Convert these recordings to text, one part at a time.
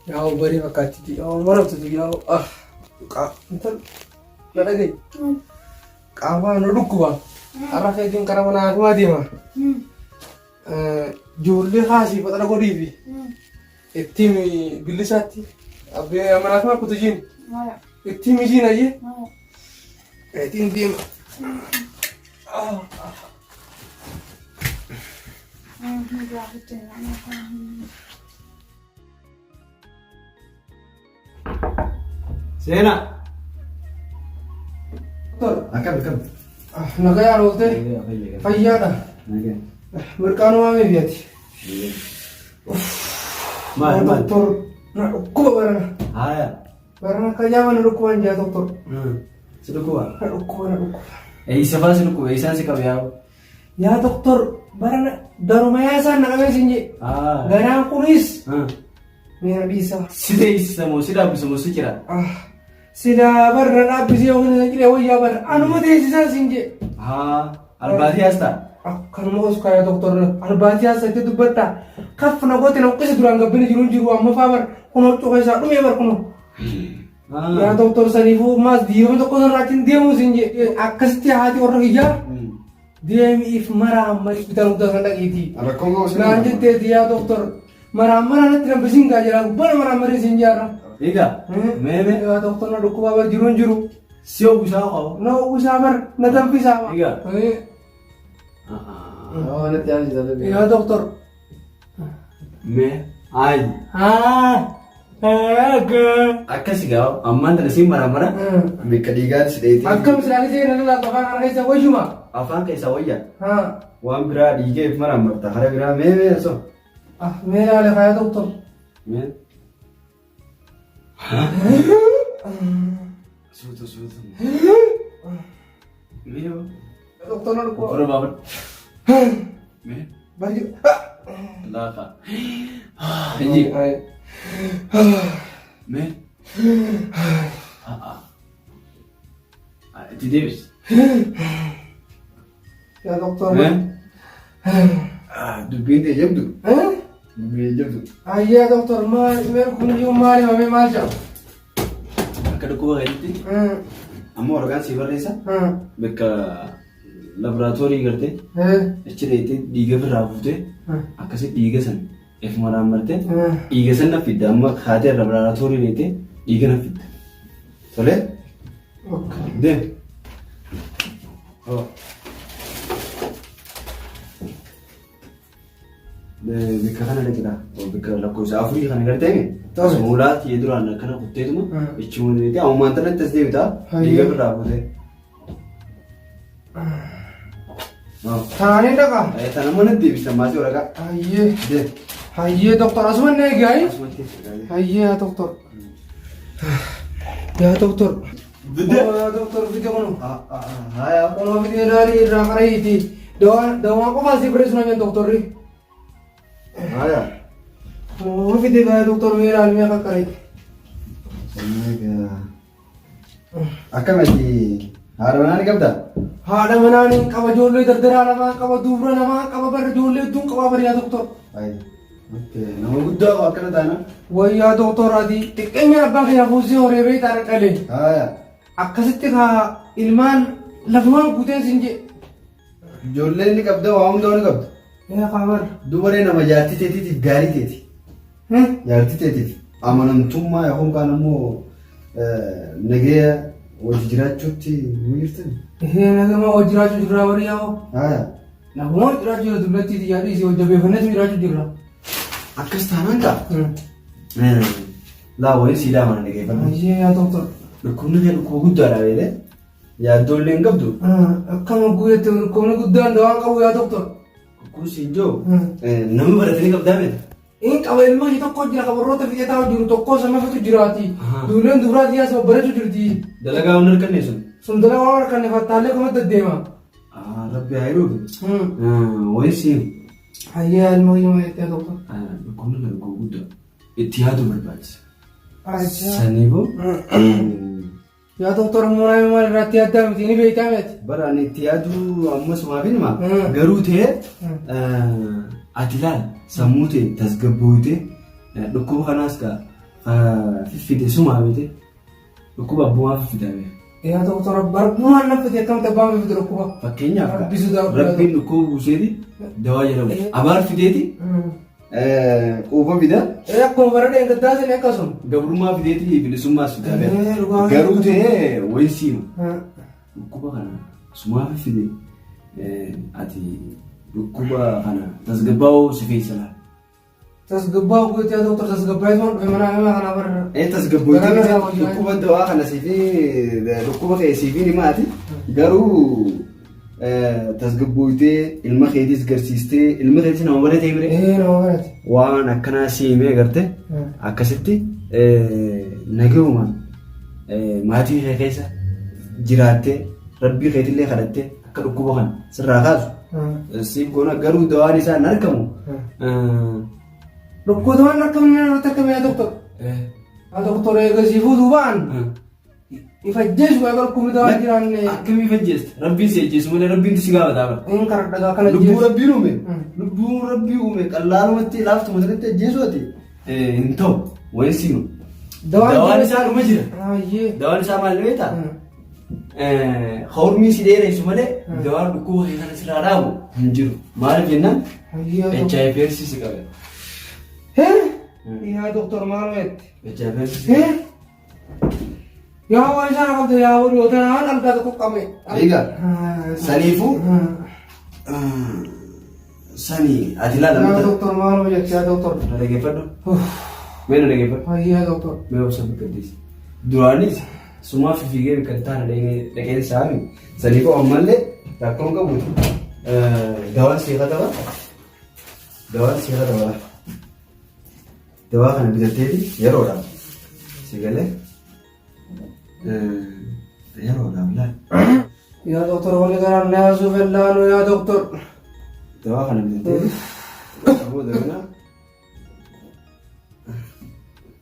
Yaa barii fakkaatti yaa maramtu yaa ah intal na dhagayi. Qaamaa na dhukkuba. Har'a keetiin karaa mana hakimaa deema. Ijoollee haasii faxara godhiifi ittiin billisaatti abbee mana hakimaa kutu jiin ittiin mijiin ayyee ittiin deema. Seenaa. Akkam akkam. Nagayaan oolte fayyaadha. Mirqaan waamee biyyaati. Maal maal? Doktor na dhukkuba barana. Haaya. Barana akka jaama na dhukkuban jaa doktor. Si dhukkuba. Na dhukkuba na dhukkuba. Eessa faa si dhukkuba? Eessaan si qabe yaa'u? Yaa doktor barana darumayaa isaan na qabee siin jee. Garaan kunis mee na dhiisaa. Si teessisa moo si dhaabbisa moo si cira? Silaa barra dhaabbisee yookiin isa ciree wayyaa barra anuma teessisaan siin jee. Albaatii as ta'a. Akkanuma os kaayaa doktor albaatii as itti dubbadha. Kaf na goote na uqqise duraan gabbina jiru hin jiru amma faa bar kun huccuu keessaa dhumee bar kunoo. Yaa doktor saniifuu maas diirama tokko sarraa achiin deemuu siin jee akkasitti haati warra kiyyaa deemiif maraa amma hospitaala guddaa sana dhaqiitii. Rakkoon qabu sin Naan jetteeti yaa doktor maraa maraa natti nambisiin gaa jira gubbana maraa marii siin jaarra. Egaa mee mee Yaa doktor na dhukkubaa bar jiru hin jiru. si hawwisaa qaba. Na uwwisaa bar na danfisaa. Egaa. Natti aansisa. Yaa doktor. Mee ayi. Haa. Akkasi gaa ammaan tana siin maraa mara. Bikka dhiigaan si dheeyitee. Akkam silaalee seera lalaatu afaan kana keessa wayyuma. Afaan keessaa wayya. Haa. Waan biraa dhiigeef maraa marta kara biraa mee mee osoo. Ah, mee ilaale kaa yaa doktor. Mee. Suuta suuta. Mee yoo. Doktor na dhukkuba. Ofirra baafadhu. Mee. Baay'ee. Laafa. Iji. Mee. Itti deebisi. Yaa doktor. Mee. Dubbiin tee jabdu. Dubbiin jabdu. Ayyaa doktor maal mee kun iyyuu maal himame maal jedha? Akka dhukkuba keetitti amma waraqaan sii barreessa. Bakka laboraatoorii gartee achi dheeyitee dhiiga ofirraa fuutee akkasi dhiiga san if maraan martee dhiiga san na fidda amma kaatee laboraatoorii dheeyitee dhiiga na fidda. Tolee? Deem. Bikka kana dhaqidha. Bikka lakkoofsa afurii kana gartee Tole. Suulaa tiyya duraan akkana kutteetuma ichuma deebitee ammumaan tanatti as deebita. Hayyee. Dhiiga birraa buutee. Taanee dhaqa. Tana mana deebista maasii waraqaa. Hayyee. Deem. Hayyee doktor asuma na eegi hayi. Asumatti eegi. Hayyee yaa doktor. Yaa doktor. Bidde. Yaa doktor fide kunu. Haya. Kunoo fide ilaalii irraa qarayiiti. Dawaa dawaa qofaa si barreessu na jenna doktorri. Haya. Kunoo fide gaa doktor mee ilaali mee akka qarayi. Akkamatti haadha manaa ni qabdaa? Haadha manaa ni qaba ijoollee dardaraa lamaan qaba dubra lamaan qaba bara ijoollee hedduun qaba bari yaa doktor. Ayi. Okay. Nama guddaa qaba akkana taana. Wayyaa doktor ati xiqqeenya abbaa kiyya fuusee horee beektaa dhaqalee. Haya. Akkasitti kaa ilmaan lafumaan guuteen sin jee. Ijoollee ni qabda waa hundaa ni qabda. Yaa kaa bar. Dubaree nama jaartii teetiitiif gaarii teeti. Jaartii teetiif amanamtummaa yookaan kaan ammoo nagaya wajji jiraachuutti ni jirtan. Ehee nagama wajji jiraachuu jirraa barii yaa'oo. Haya. Naguma wajji jiraachuu jira dullattii xiyyaa dhiisii wajji jabeeffannees jiraachuu jirra. Akkas taanaan ta'a. Laa wayii siidaa mana dhageeffadhu. Hayyee yaa doktor. Dhukkubni kee dhukkuba guddaadha beekte. Yaaddoollee hin qabdu. Akkama guyyatti dhukkubni guddaan dawaan qabu yaa doktor. Dhukkubni siin jiru nama baratanii qabdaa beekte. Inni qaba ilma ishee tokko jira kan warroota fiixee taa'u jiru tokko sama fitu jiraati. Duuleen dubaraa xiyyaa sama bareechu jirti. Dalagaa waan harkanne sun. Sun dalagaa waan harkanne fattaalee kuma deddeema. Rabbi haa hiruufi. Wayii siin. Hayyee ilma kiyya jettee tokko. Dhukkubni kan dhukkuba guddaa itti yaaduu barbaachisa. Saniifuu. Yaa doktor muraa maal irratti addaa miti ni beektaa miti. Bara ani itti yaaduu ammasumaaf hinuma garuu ta'ee ati laal sammuu ta'e tasgabbooyte dhukkuba kanaas kaa Fiffide sumaa beete dhukkuba abbumaa fiffidaa beeka. Yaa doktor barbumaan na fide akkamitti abbaan fide dhukkuba. Fakkeenyaaf Rabbi sodaadhu. rabbiin dhukkuba buuseeti dawaa jedhamu. Abaar fideeti Quufa fida. Akkuma bara dheengaddaa sani akkasuma. Gabrummaa fideeti bilisummaas fidaa beeka. Dhugaa. Garuu ta'ee wayi siima. Dhukkuba kana sumaa fide ati dhukkuba kana tasgabbaa'uu si feessa laata. Tasgabbaa'uu gooti yaa doktor tasgabbaa'ee sun dhufe mana hima kana barra. Ee tasgabbootee dhukkuba dawaa kana siifi dhukkuba kee siifi ni maati. Garuu tasgabbootee ilma keetiis garsiistee ilma keetiis nama baratee bire. Ee nama barate. Waan akkanaa si himee garte akkasitti nagayumaan maatii kee keessa jiraattee rabbii keetillee kadhattee akka dhukkuba kana sirraa kaasu siif goona garuu dawaan isaa hin argamu. Dhukkuba waan argamne irratti argame yaa doktor. Yaa doktor eegasiifuu duubaan ifajjeesu eega dhukkubni dawaa jiraanne. Akkamii ifajjeesta? Rabbiin si ajjeesu malee rabbiin si gaafata bara. Inni karaa dhagaa kana Lubbuu rabbiin uume lubbuu rabbii uume qallaalumatti laaftuma sanatti ajjeesu ati. Hin ta'u wayii siima. Dawaan isaa dhuma jira. Dawaan isaa maal beektaa? Hormii si dheeressu malee dawaan dhukkuba kee kana sirraa dhaabu hin jiru. Maaliif jennaan HIV AIDS si qabe. Yaa doktor maal jette? HIV AIDS si qabe. Yaa waan isaan qabde yaa horii otanaan algaa tokko qabe. Egaa saniifuu sani ati ilaala. Yaa doktor maal jette yaa doktor? Na dhaggeeffadhu. Mee na dhaggeeffadhu. Yaa doktor. Mee obsa biqiltiisi. Duraanis sumaa fiigee bakka taana dhaqeen saami. Saniifuu ammallee rakkoon qabu dawaan seera qaba. Dawaan seera qaba. Dawaa kana bitatteeti yeroodhaaf si galee yeroodhaaf laal. Yaa doktor wanni garaan na yaasuu fellaanu yaa doktor. Dawaa kana bitatteeti booda kana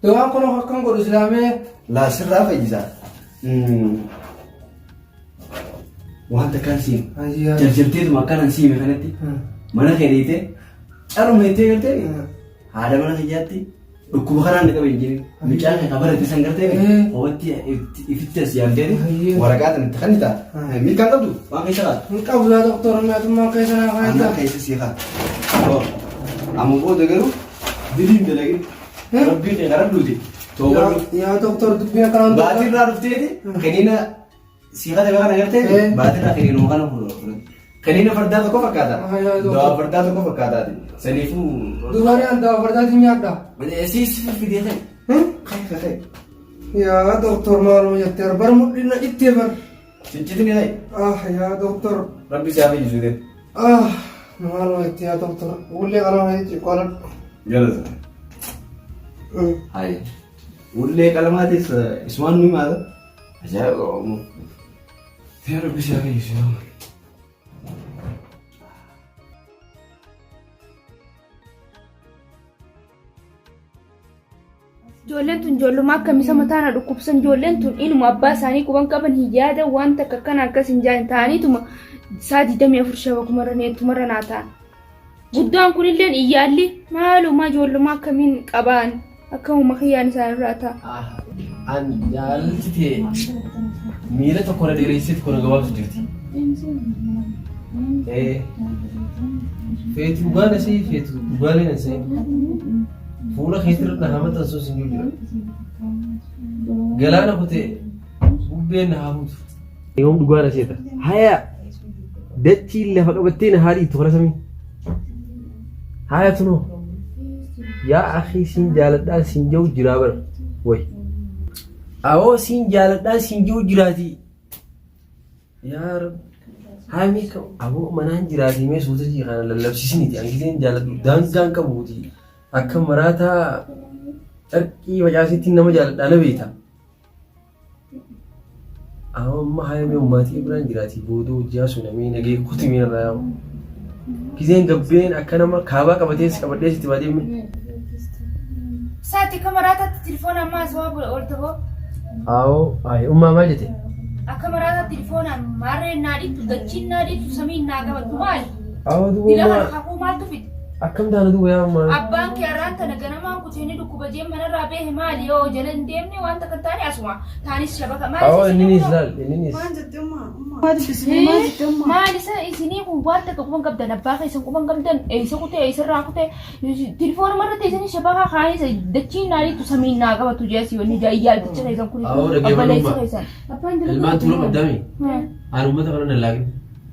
Dawaan kun akkam godhu silaamee. Laa sirraa fayyisa. Wanta kan siime. Jarjarteetuma akkanan siime kanatti mana kee dheeytee caruma jettee galtee haadha mana kiyyaatti dhukkuba kanaan na qabe hin jirin. Mucaa kee kan barate san gartee hobatti ifitti as yaamtee Waraqaa tan itti kennita. Miilkaan qabdu waan keessa kaatu. Hin qabu yaa doktor mootummaan keessa naa Anaa kaayata. keessa sii kaa. Amma booda garuu Diliin dalagin. Rabbii kee kadhadhuuti. Toobadhu. Yaa doktor dubbiin akkanaan Baatii irraa dhufteeti keniina sii katabe kana gartee baatii irraa keniinuma kana fuudhu. Keniina fardaa tokko fakkaata. Dawaa fardaa tokko fakkaataati. Saniifuu. Dubarri an dawaa fardaatiin nyaadha. Si si fidee ta'e. Kai kai. Yaa doktor maaluma jettee bar mudhiin na cittee bar. Ciccitni ta'e. Ah yaa doktor. Rabbi si haa fayyisu ta'e. Ah maaluma jettee yaa doktor. Ullee qalama jechi qolan. Galata. Hayi. Ullee qalamaatis isumaan nu himaata. Ajaa'iba Oromoo. Yaa Rabbi si haa fayyisu yaa. Ijoolleen tun ijoolluma akka misa mataa na dhukkubsan ijoolleen tun inuma abbaa isaanii quban qaban hin yaadan waan takka akkana akkas hin jaan ta'aniituma saa 24 shabakumarra neettumarra naa ta'an. Guddaan kunilleen iyyaalli maaluma ijoolluma akkamiin qabaan akkamuma kiyyaan isaanirraa ta'a. An jaalalti tee miila tokko na dheereessee tokko na gabaabsu jirti. Ee, Feetu dhugaa na se'ii feetu dhugaalee na se'ii. Fuula keetirra na haa maxxansuus hin jiru. Galaana kutee bubbeen na haa fuutu. Yoom dhugaa na seeta. Haya dachiin lafa qabattee na haa dhiittu kana samii. Haya tunoo. Yaa akii siin jaaladhaan siin jiru jiraa bara. Way. Awoo siin jaaladhaan siin jiru jiraatii. Yaa Rabbi. Haa mee ka aboo manaan jiraatii mee suuta jii kana lallabsiisiniiti. An giseen jaaladhu daangaan qabuuti. Akka maraataa carqii facaasetti nama jaaladhaa na beekta. Amma haya mee ummaatii biraan jiraatii booda hojii haasuu namee nagee kuti mee irraa yaa'u. Giseen gabbeen akka nama kaabaa qabatee si qabadhee sitti baatee mee. Saati akka maraataatti telefoona ammaa haasawaa oolte boo. Aawoo ayi ummaa maal jette? Akka maraataatti telefoonaan maarreen naa dhiittu dachiin naa dhiittu samiin naa qabattu maali? Aawoo duuba Dila kana ummaa kakuu maaltu fide? Akkam taana duuba yaa ammaa. Abbaan kee har'aan tana ganamaan kutee ni dhukkuba jee manarraa behe maali yoo jala hin deemne waan takka hin taane asuma taanis shabaka maali Awoo isa inni isinii nis kunoo laal inni nis. Maal jette ummaa? Ummaa. Maal dubbisne maal jette ummaa? Maal isa isinii kun waan takka quban qabdan abbaa keessan quban qabdan eessa kutee eessarraa kutee Telefoonuma irratti isin shabakaa kaanii dachiin naa dhiitu samiin naa qabatu jee asii wanni jaa iyyaalticha keessan kun Awoo dhaggeeffadhu obboleessa umma. keessan. Ilmaan tuulama addaami. Aan uummata kana nan laaqin.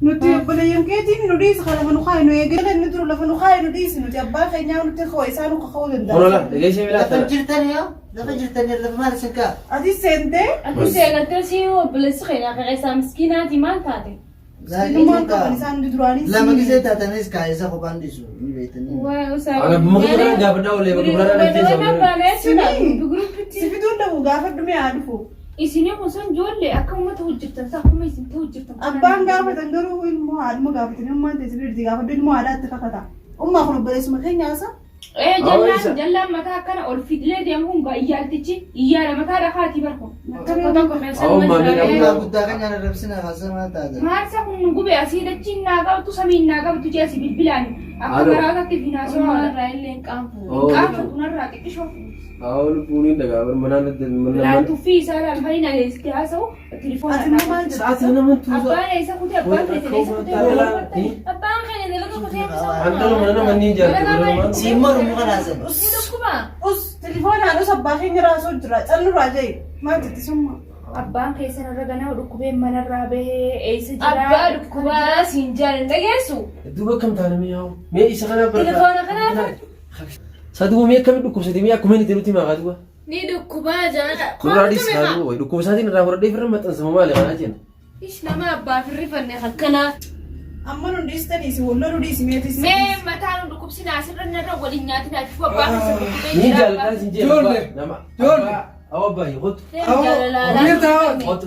Nuti obboleeyyan keetiin nu dhiisi kan lafa nu kaaye nu eegale inni dura lafa nu kaaye nu dhiisi nuti abbaa keenyaa nuti koo isaa nu kaka'uu Konola danda'a. dhageessee Lafa milaa jirtani yaa lafa jirtani lafa maal isin kaa. Ati seentee Ati seegaltee si obboleessi keenya qeqeessaa miskiinaati maal taate? Miskiinummaan qaban isaan hundi duraanii Lama gisee taatanis kaayisa kophaan dhiisu ni beektanii. Ana muka biraan gaafadhaa oolee bakka biraan dhaqxee Si fiduun dhabu gaafadhu mee haa dhufu. Isinii kun sun ijoollee akka uummata hojjettan isaa akkuma isin ta'u hojjettan. Abbaan gaafatan garuu ilmoo haadhuma gaafatanii ummaan teessee dirti gaafadhu ilmoo haadhaatti kakata. Ummaa kun obboleessuma keenya hasa. Ee Awwa isa. jallaan jallaan mataa akkana ol fidilee deemu kun gaa iyyaaltichi iyyaala mataa dhakaatii barku. Tokko tokko keessan Awwa maamii jira. Guddaa guddaa kan nyaata rabsina haasama taatan. Maal isa kun nu gube asii dachiin naa qabtu samiin naa qabtu jee asii bilbilaan akka Alo. maraatatti finaasoo haala. Irraa illee hin qaanfatu. Oo. Qaanfatu narraa xiqqishoo. Awoo lubbuun hin dhagaa manaan Laal mana. tuffii isaa laal kan inni adeemsite haasa'u telefoona. Ati immoo maal jetta? Sa'aatii nama tuusa. Abbaan eessa kutee abbaan keessa eessa kutee wal Abbaan keenya dalaga kutee Antalo mana nama ni ijaarte godhama. Siin maru muka naasan. Ni dhukkuba. Us telefoonaan us abbaa keenya raasuu jira callurraa jee maal jetti summa. Abbaan keessan irra ganama dhukkubee manarraa bahee eessa jira? Abbaa dhukkubaa siin jaalan dhageessu. Duuba akkam taane mee yaa'u? Mee isa kana barbaada. Telefoona kanaaf. Saduba mee akkamitti dhukkubsate mee akkuma inni nuti maqaa duuba. Ni dhukkubaa jaala. Nurraa dhiis haa duuba dhukkubsaatiin irraa fudhadhee firra maxxansama maali kanaa jenna. Ish nama abbaa firrifanne akkanaa. Amma nu dhiistanii si walloo nu dhiisi meetis. Mee mataa nu dhukkubsinaa asirra narra waliin nyaatinaa fi abbaa keessan dhukkubee Ni jira. jaallataa sin jee Ijoollee. nama. Ijoollee. Awwa baay'ee kottu. Awwa. Kottu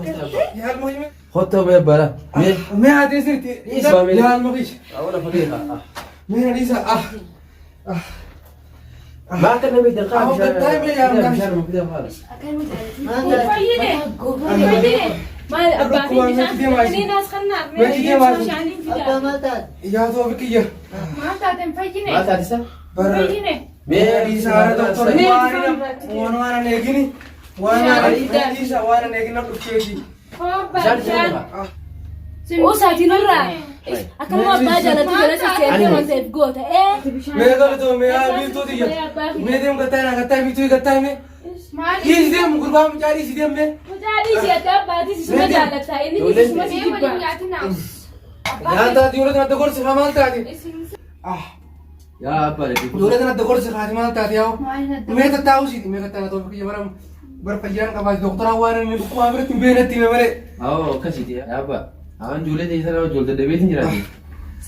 Yaal muhimmi. kottu mee bara. Mee Mee haatee sirti. Dhiis baamee. Yaal muhimmi. Awwa lafa kee haa. Mee hadiisa ah. Maa akka nama itti haa Awwa gattaa mee yaa bishaan bishaan. bishaan haala. Fayyine. Fayyine. Maal abbaa fi Dhukkubaa bishaan meetii deemaa fidanii naas kannaaf mee Meetii deemaa isin. bishaaniin fidaa. Abbaa maal taate? Yaa toofikiyya. Maal taateen fayyine? Maal taate isa? Barra. Fayyine. Mee Hadiisa haala doktora Mee waan bishaan waan waan eegini. Waan waan hadiisa waan eegina dhufteeti. Abbaa Bishaan bishaan. bishaan. Usaatiin irraa akkanuma abbaa jaalatu jala sisseentee waan ta'eef goota. Ee. Mee galatoo mee haa biiftuu tiyya. Mee deem gattaa naa gattaa biiftuu gattaa mee. Maal? Dhiisi deem gurbaa mucaa dhiisi deem mee. Mucaa dhiisii adda abbaatis isuma jaalatta inni isuma si Mee jibba. waliin nyaatinaa. Yaa taati yeroo kana gorsi haa maal taate? Ah Yaa abbaa dhaqee. yeroo kana gorsi haati maal taate yaa mee tattaa'u siiti mee gattaa na toofikiyya bara bara fayyaan qabaati doktora waan inni dhukkubaa biratti hin beeknetti hime malee. Awwa akkasiiti yaa abbaa. Awwan ijoollee ta'e sana ijoollee dadhabeetiin jiraati.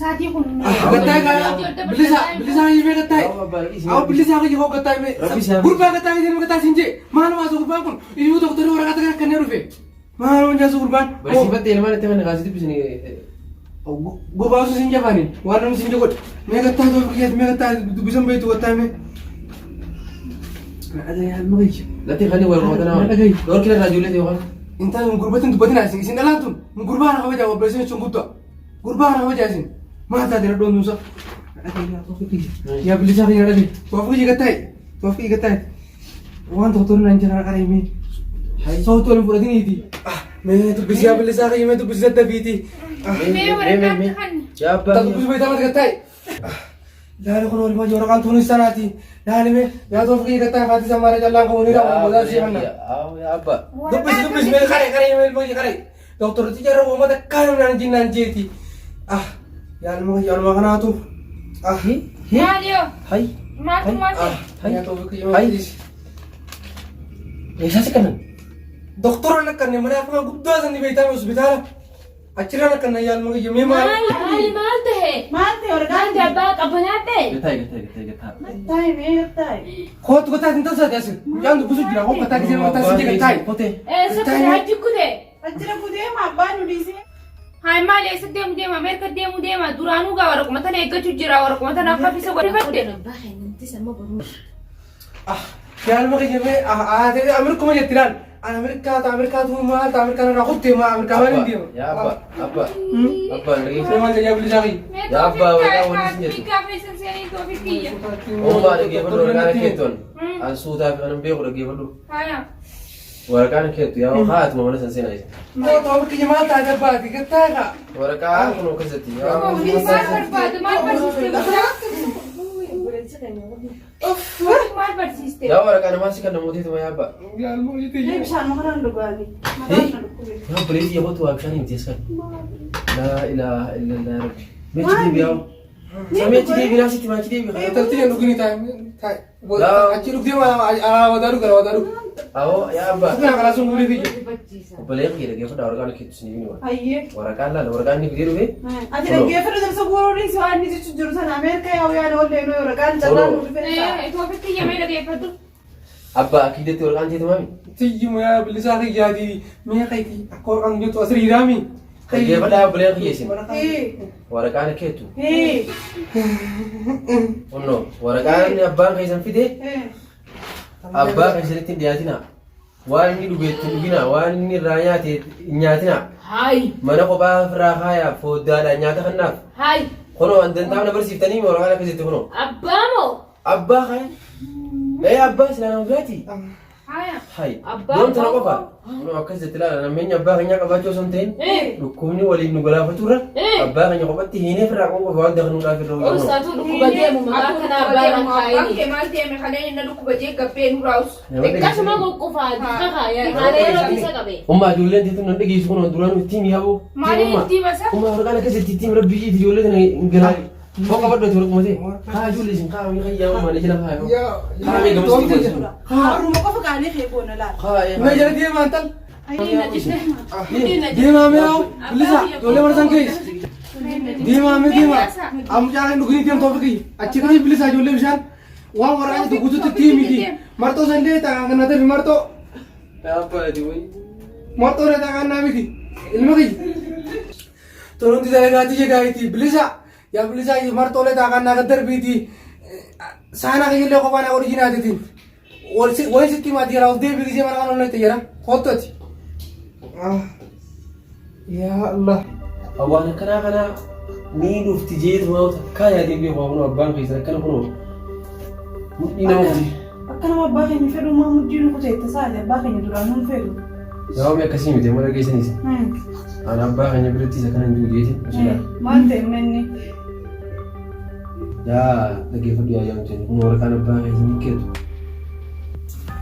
Saatii kun. Gattaa gaa bilisa bilisa himee gattaa. Awwa abbaa dhiisi. Awo bilisaa kiyya hoo gattaa himee. Rabbi isaa- Gurbaa gattaa himee gattaa siin jee maal maasu gurbaan kun iyyuu doktorri waraqaa kana kennee dhufe. Maal waan jaasu gurbaan. Barsiifattee ilmaan itti mana kaasii dubbisni. Gobaasu siin jafaani waan namni siin godhe mee gattaa toofikiyya mee gattaa dubbisan beektu gattaa himee. Latti kan wal qabatan Na dhagahi. Dhorkina irraa ijoollee ta'e waan. Intaan gurbatin dubbatin isin isin dhalaan tun gurbaa na kabajaa obboleessin sun guddaa gurbaa na kabajaa isin maal taate na dhoon tumsa. Yaa bilisaa kiyya dhagahi toofikiyya gattaa toofikiyya gattaa waan doktorri naan jedhan qara himee sooftuu waliin fudhatiniiti. Mee dubbisi yaa bilisaa kiyya mee dubbisi daddabiiti. Mee waraqaa kan. Yaa abbaa. Ta dubbisi beektaa mati gattaa. Laali kun olmaa waraqaan tuunis sanaati. Laali mee yaa toofikiyya gattaa faati samaara jallaan kun ni raawwatu godaa si hanna. Yaa abbaa. Dubbisi dubbisi mee qaree qaree mee ilmoo qaree. Doktorri jarra uummata kaanam naan jinnaan jeeti. Ah yaaluma yaaluma kanaatu. Ah Maal yoo? Hay. Maaltu maal ta'e? Hay. yaa toofikiyya Hay. maal Eessaa si kanan? Doktoraan akkanne mana akkuma guddaa sanni beektaa hospitaala. Achirraan akkanne yaaluma kiyya mee maal? Maal maal tahe? Maal ta'e Maal waraqaan ta'e abbaa qabbanaa ta'e? Gataa gataa gataa gataa. Taa'i mee taa'i. Kootu gataa hin tasaate asir. Mucaan dubbisu jira. Koo gataa gisee mataa si jira taa'i. Kotee. Eessa kutee achi kutee? Achira kutee ma abbaa nu dhiisee. Hayi maal eessa deemu deema Ameerika deemu deema duraanuu gaa waraquma tana eeggachuu jira waraquma tana akka fisa godhifadhe. Ah yaaluma kiyya mee ah ah Ameerikuma jetti laal. An Ameerikaa ta Ameerikaa tu maal ta Ameerikaa narraa kuttee maa Ameerikaa maal hin deema. Yaa abbaa abbaa abbaa na dhageessu. Maal jedhaa bilisaa kiyya. Yaa abbaa waraqaa waliin sin jettu. Gaafa isin seenii Toofiq kiyya. Uumaa dhaggeeffadhu waraqaan keettoon. An suutaa fi kanan beeku dhaggeeffadhu. Haya. Waraqaan keettu yaa haatuma mana san seenaa isa. Koo Toofiq kiyya maal taate abbaati gattaa kaa. Waraqaa kun akkasitti yaa Maal barbaadu maal barsiiste maal barsiiste? Yaa waraqaa namaa si kan namooteetuma yaa abbaa. Mee bishaan makaraan dhugaani. Mataan na dhukkube. Yaa obboleessi yerootu waa bishaan himti askan. Laa ilaaha illallah yaa rabbi. Meechi deebi yaa. Samii achi deebi naasitti maachi deebi. Tartii hin dhugini taa'e. Achi dhugdee alaa dhuga alaa dhuga. Awoo yaa abbaa. Dhugna karaa sun guulee biyya. Obboleessi kee dhaggeeffadha waraqaan keettu sinii bini waan. Hayyee. Waraqaan laala waraqaan inni fidee dhufe. Ati dhaggeeffadhu darsa guuruu dhiisi waan inni jechuun jiru sana Ameerikaa yaa'u yaada wallee nuu waraqaan carraan nu dhufe. Toofiq kiyya mee dhageeffadhu. Abbaa akiidatti waraqaan teetu maami? Tiyyuma yaa bilisaa kiyyaati mee kayti akka waraqaan jettu asirri hiraami. Dhaggeeffadhaa obboleessi kiyya isin. Waraqaan keettu. Kunno waraqaan inni abbaan keessan fide abbaa keessanitti hin dhiyaatinaa. Waan inni dhuge itti hin dhuginaa. Waan inni irraa nyaate hin nyaatinaa. Hayi. Mana kophaa ofirraa kaayaa fooddaadhaan nyaata kannaaf. Hayi. Kunoo an dantaa na barsiiftanii waraqaan akkasitti kunoo. Abbaa moo? Abbaa kaya. Ee abbaa silaa nama biraati. Haya. Hayi. Abbaa Yoom tana abbaa qofa. Kunoo akkas jetti ilaala namni abbaa keenyaa qabaachuu osoo hin ta'in Eh. dhukkubni waliin nu galaafatu irra Eh. abbaa keenya qophatti hiinee firraa qofa waan daknuudhaaf irra hojjennu. Obsaatu dhukkuba deemu maqaa kana abbaa irraan Abbaan kaayini. kee maal deeme kaleen inni dhukkuba jee gabbee nurraa us. Xiqqaasuma qoqqofaa kakaa haala yeroo isa qabe. Ummaa ijoolleen teetu nan dhageessu kun duraan ittiin yaa'u. Maaliin itti masa? Ummaa waraqaan akkasitti ittiin rabbi ishiiti ijoollee tana hin galaafi. Foo qabadhu ati waraquma ta'e. Haa ijoollee isin kaa wayii qayyaa ummaa na jala kaa yoo. Kaa mee gamasitti godhu. Haruma qofa qaalii kee goona laala. Kaa ee. Mee jala deemaa intal. Mudhiin na cite. Mudhiin na cite. Deemaa mee haa bilisa ijoollee mana san keessa. Deemaa mee deemaa. Amma hin dhugini deem Toofiq kiyya. Achi kan bilisa ijoollee bishaan waan waraqaa jettu guutuutti itti miti. Marxoo san dee ta'a kan na tafi marxoo. Abbaa ati wayii. Marxoo na ta'a kan naa miti. Ilma kiyya. Tolonti dalagaa tiyya gaayiti bilisa. Yaa bilisa marxoolee ta'a kan naa gad darbiiti. Saanaa kiyyallee kophaa naa godhi jinaatetiin. Wal sitti himaa jira ol deebii gisee mana kan ol jira koottoti. Yaa Allah. Waan akkanaa kana ni dhufti jeetu maa takkaa yaadee beeku kunoo abbaan keessan akkana kunoo mudhii nama kuti. Akka nama abbaa keenya fedhu maa mudhii nu kuteetta saati abbaa keenya duraan nun fedhu. Sababni akkasii miti amma dhageessanis. Ani abbaa keenya biratti isa kana hin jiru jeetiin osoo ilaala. Maal ta'e manni? Yaa dhaggeeffadhu yaa yaamtu kun waraqaan abbaa keessa ni keetu.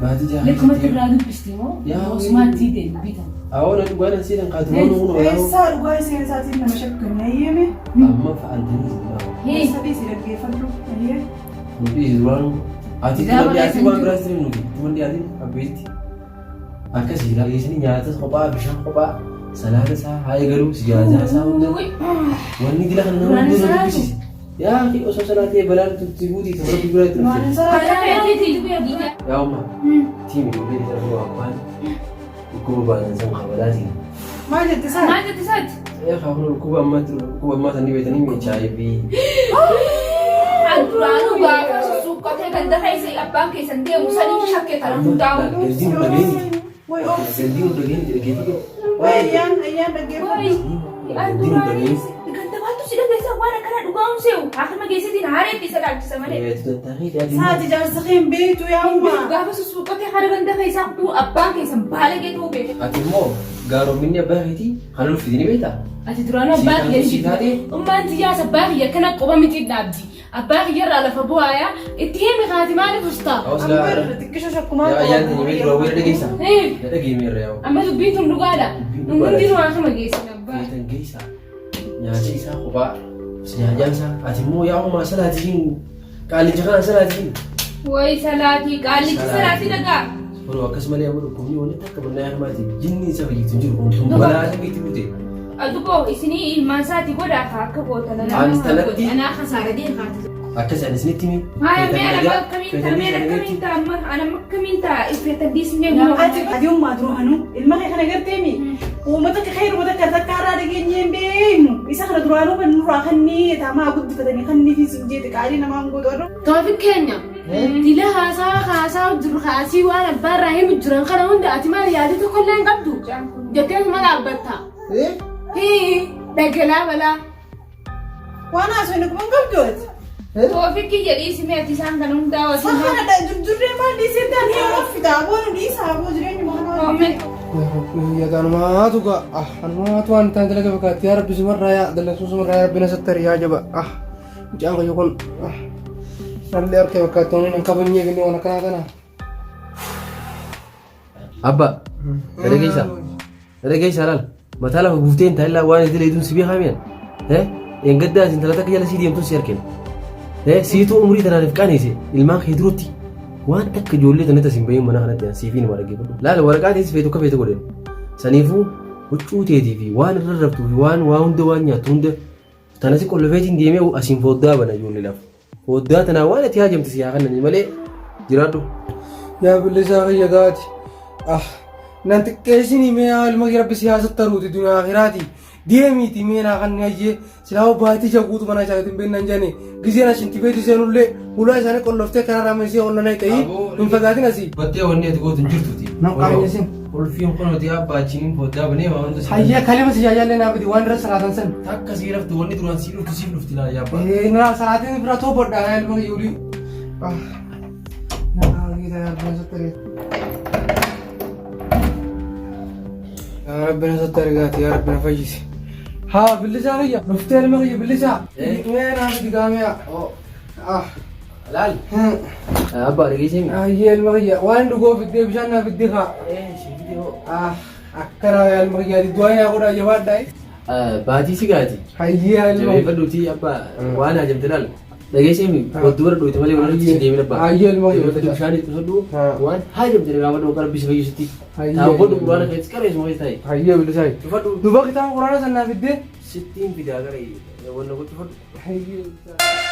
Baatii jaha Lekkumatti irraa dubbisti moo? Yaa Osumaatti deebitan. Awoo na dhugaa nan seetan kaatumaan kun walaa Eessaa dhugaa isheen isaatiin nama shakkanne ayyeeme. amma fa'aantanii Eessa dhiisi dhaggeeffadhu ayyee. Nuti duraan ati Gaafa tuma dhiyaatiin waan keessan biraas ture nuti tuma dhiyaatiin abbeetti akkasii dhageessanii nyaatas kophaa bishaan kophaa salaata isaa haa eegalu sijaajaa isaa hunda wanni dila kana nama hunda nu dubbisiise. Yaa akhi osoo salaatee balaan tutti buutii ta'u rabbi biraa itti Waan dhufte. isaa Yaa umma tiimi dubbii isa dura abbaan dhukkuba baasan san kabalaatiin. Maal jette isaa? Maal jette isaati? Ee kaafnu dhukkuba ammaa dhukkuba ammaa san ni beektanii HIV. An duraanuu gaafa sussuuqqatee ganda keessa abbaan keessan deemu sanii shakke kana hundaa'u. Gandii nu dhageenyi. Way obsi. Gandii nu dhageenyi dhaggeeffadhu. Way ayyaan ayyaan dhaggeeffadhu. An Gandii nu dhageenyi. duraanii ganda maaltu si dhageessa waan akkana dhugaa'uun se'u haakima geessitiin haareetti isa dhaalchisa malee. Saati jaarsa kee hin beektu yaa uumaa. Gaafa sussuuqqatee hara ganda keessaa kutuu abbaan keessan baalagee ta'uu beeke. Ati immoo gaaromminni abbaa keetii kan ulfiti ni beektaa? Ati duraanuu abbaa kiyya Si taatee? Ummaan tiyyaas abbaa kiyya akkana quba miti dhaabdi. Abbaa kiyya irraa lafa bu'aayaa itti himi kaati maaliif ustaa? Hawas Amma laa. irra xiqqisho shakkumaa Yaa ayyaan teenye beektu raawwee dhageessaa? Eh, Na dhageeme irra yaa'u. Amma dubbiin tun dhugaadha. Dubbiin Nu dhugaadha. hundinuu haakima geessina abbaa. Feetan geessaa. Nyaata isaa kophaa. Nyaajaan isaa. Ati immoo yaa ummaa salaatiin qaallicha kana salaatiin. Wayi salaatii qaallichi salaatii dhagaa. Kunoo akkasumallee amma dhukkubni wanni takka mannaa yaamaati jinni isa fayyiftu hin jiru kun tun balaa samiitti buute. Aduboo isinii ilmaan isaatii godhaa kaa akka gootan. Ani tanatti Anaa kasaara deem haati. akkas ani isinitti himi. Haaya mee ana akkamiin ta'a mee ana akkamiin ta'a amma ana akkamiin ta'a ifeetan dhiisnee guma. Ati ati ummaa duraanuu ilma kee kana garteemi uummata akka kee uummata akka takka irraa dhageenyee hin beeknu isa kana duraanuu kan nurraa kannii taamaa guddifatanii kannii fi sun jeete qaalii namaa hin gootu aduu. Toofiq keenya. Dila haasaa haasaa jiru kaasii waan abbaa irraa himu jiran kana hunda ati maal yaada tokko illee hin qabdu jettee ma dhaabbatta. Hii dhagalaa balaa. Waan haasofne kuma hin qabdu ati. Toofikii jedhii simee ati isaan kan hundaa wasiin. Kana durdurree maal dhiisee taane yoo fida aboo nu dhiisa aboo jireenyuma kana. Oomee. Yaa Rabbi yaa anumaatu gaa ah anumaatu waan ta'an dalaga fakkaatti yaa Rabbi sumarraa yaa dallansuu sumarraa yaa Rabbi na sattari yaa jaba ah mucaan kiyya kun ah nallee harka fakkaatti waan hin kabajnee finne waan akkanaa kana. Abba, gara keessa. Gara keessa laal. Mataa lafa buuftee hin taa'in waan itti leetuun si beekaa mi'a. Engaddaa isin intala takka jala sii deemtuun si argina. Siituu umurii tanaaniif qaneesse ilmaan kee duratti waan takka ijoollee tanatti asin bahin mana kanatti an siifi nama dhaggeeffadhu. Laal waraqaa teessi feetu akka feetu godhen. Saniifuu huccuu teetii fi waan irra raftuu fi waan waa hunda waan nyaattu hunda tana si qollofeetiin deemee asiin fooddaa bana ijoolleedhaaf. Foddaa tanaa waan ati haajamte si haa kennanii malee jiraadhu. Yaa billisaa kiyya gaati. Ah, nan xiqqeessinii mee yaa ilma kee rabbi si haa sattaruuti duniyaa akiraati. Deemiiti mee naa kanni hayyee silaa baatii jaguutu mana isaatiin beeknan jedhani. Gizeen as shintibeeti seenullee hulaa isaanii qolloftee karaa raamesee ol nanay ta'ii hin fagaatin asii. Battee wanni ati gootu hin jirtuuti. Nan qaanyesin. Ulfiin kunuuti abbaa achiin foddaa banee waa hunda si. Hayyee kalima si jaajallee naa fidi waan irra salaatan san. Takka sii raftu wanni duraan sii dhuftu siif dhufti laa yaabba. Eh, naa salaatiin bira too bodha yaa ilma kiyya olii. Ah. Naa giita yaa rabbi na sattari. Yaa rabbi na sattari gaati yaa rabbi na fayyisi. Haa billisaa kiyya dhuftee ilma kiyya billisaa. Mee naa fidi gaamee. Ah. Laal. Abbaa dhageessee mi? Ayyee ilma kiyya waan dhugoo fiddee bishaan naa fiddee kaa. Ah akkana yaa ilma kiyya du'aa yaa godhaa jabaadhaa. Baatii si gaati. Hayyee yaa ilma. Jabeeffadhuutii abbaa waan haajamte laal. Dhageessee mi? Wadduu bara dhoyte malee walirratti si deemin abbaa. Hayyee ilma kiyya. Jabeeffadhu bishaan itti qusadhu waan haajamte gaafadhu akka rabbi si fayyisutti. Hayyee. Taa'u quraana keetti qareessuma keessa taa'e. Hayyee bilisaay. Cufadhu. Duba kitaaba quraana san naa fiddee. Sittiin fidaa gara wanna gochuu fadhu. Hayyee bilisaay.